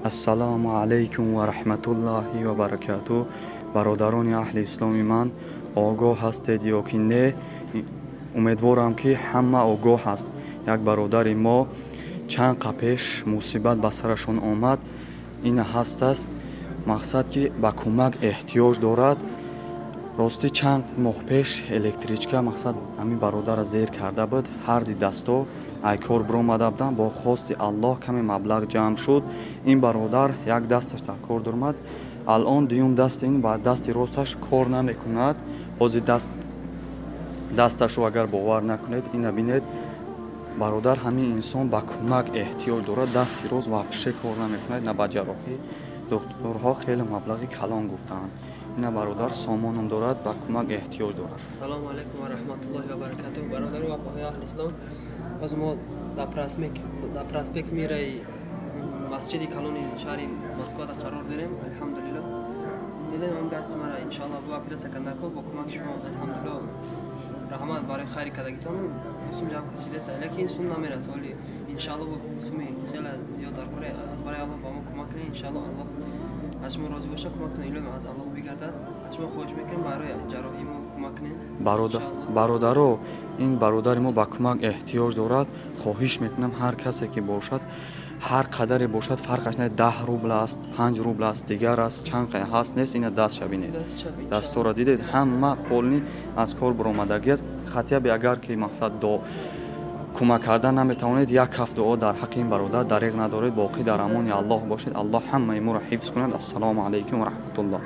Ассалому алайкум ва раҳматуллоҳи ва баракатуҳ. Бародарони аҳли исломи ман, огоҳ ҳастед ё ки не? Умедворам, ки ҳама огоҳ ҳаст. Як бародари мо чанд қа пеш мусибат ба сарашон омад. Ина ҳастаст, мақсад ки ба кӯмак эҳтиёҷ дорад. Ростӣ, чанд моҳ пеш электричка, мақсад, ҳамин бародарра зер карда буд. Ҳарди дасто ай кор биромада буданд. Бо хости Аллоҳ каме маблағ ҷамъ шуд. Ин бародар як дасташ дар кор дуромад, алон дуюм даст, ин ба дасти росташ кор намекунад. Ҳозир дасташро агар бовар накунед, ина бинед, бародар. Ҳамин инсон ба кӯмак эҳтиёҷ дорад. Дасти рост вообще кор намекунад. На ба ҷарроҳӣ духтурҳо хеле маблағи калон гуфтаанд. Ина бародар сомоном дорад, ба кӯмак эҳтиёҷ дорад. Ассалому алайкум ва раҳматуллоҳи ва баракатуҳ, бародару ва апоҳои аҳли ислом. Ҳозир мо дар проспект Мираи масҷиди калони шаҳри Москвада қарор дорем. Алҳамдулилло, медонем, ам дасти мара, иншоалло, бо оператсия кардако бо кӯмаки шумо. Алҳамдулилло, раҳмат барои хайри кардагитон. Сум ҷамъ касидеста, лекин сум намераса оли. Иншоалло, бо суми хеле зиёд дар кори. Аз барои Аллоҳ ба мо кӯмак кунед. Иншоалло, Аллоҳ аз шумо розӣ бошад, кӯмактон илоҳи аз Аллоҳ бигардад. Аз шумо хоҳиш мекунем, барои ҷарроҳии мо кӯмак кунед. Бародаро, ин бародари мо ба кӯмак эҳтиёҷ дорад. Хоҳиш мекунам, ҳар касе ки бошад, ҳар қадаре бошад, фарқаш не, 10 рубл аст, 5 рубл аст, дигар аст, чанд қай ҳаст, нест. Ина дастша бинед, дастора дидед, ҳама полный аз кор баромадагӣ аст. Хотя бы агар ки, мақсад, до кӯмак кардан наметавонед, як ҳафт дуо дар ҳаққи ин бародар дариғ надоред. Боқӣ дар амони Аллоҳ бошед. Аллоҳ ҳамаи моро ҳифз кунад. Ассалому алайкум ва раҳматуллоҳ.